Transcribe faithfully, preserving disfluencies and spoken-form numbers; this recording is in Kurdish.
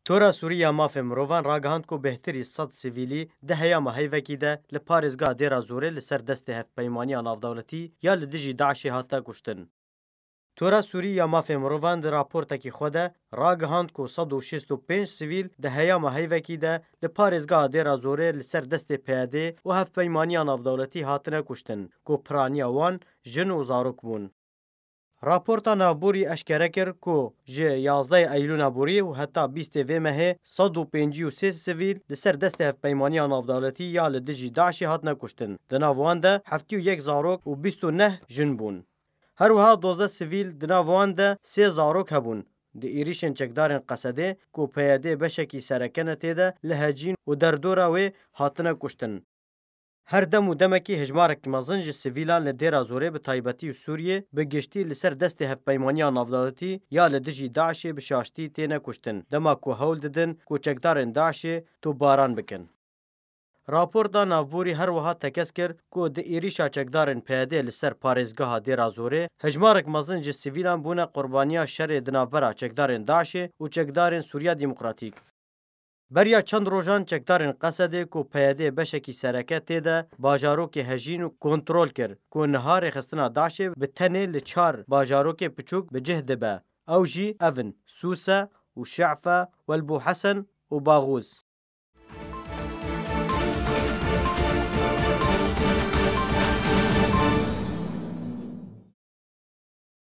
Tora Sûrî ya Mafê Mirovan ragihand ku bêhtirî sed sivîlî di heyama heyvekî de li parêzgeha Dêra Zorê li ser destê hevpeymaniya navdewletî ya li dijî DAIŞê hatine kuştin. Tora Sûrî ya Mafê Mirovan di raportekî xwe de ragihand ku sed û şêst û pênc sivîl di heyama heyvekî de li parêzgeha Dêra Zorê li ser destê P Y D û hevpeymaniya navdewletî hatine kuştin ku piraniya wan jin û zarok bûn. Raporta navborî eşkere kir ku ji yazdeh Eylûna borî û heta bîstê vê mehê sed û pêncî û sê sivîl li ser destê hevpeymaniya navdewletî ya li dijî DAIŞê hatine kuştin. Di nav wan de heftê û yek zarok û bîst û neh jin bûn. Her wiha dozdeh sivîl, di nav wan de sê zarok hebûn, di êrîşên çekdarên Qesedê ku P Y D beşekî sereke ne tê de li Hecîn û derdora wê hatine kuştin. Her dem û demekî hejmarek mezin ji sivîlan li Dêra Zorê bi taybetî û Sûriyê bi giştî li ser destê hevpeymaniya navdewletî ya li dijî DAIŞê bi şaştî têne kuştin, dema ku hewl didin ku çekdarên DAIŞê topbaran bikin. Raporta navborî her wiha tekez kir ku di êrîşa çekdarên P Y D li ser parêzgeha Dêra Zorê hejmarek mezin ji sivîlan bûne qurbaniya şerê di navbera çekdarên DAIŞê û çekdarên Sûriya Demokratîk. Beriya çend rojan çekdarên Qesedê ku P Y D beşekî sereke tê de bajarokê Hejîn û kontrol kir ku niha rêxistina DAIŞê bi tenê li çar bajarokê piçûk bi cih dibe. Ew jî ev in: Sûse û Şe'fe û El Bûhesen û Baxûz.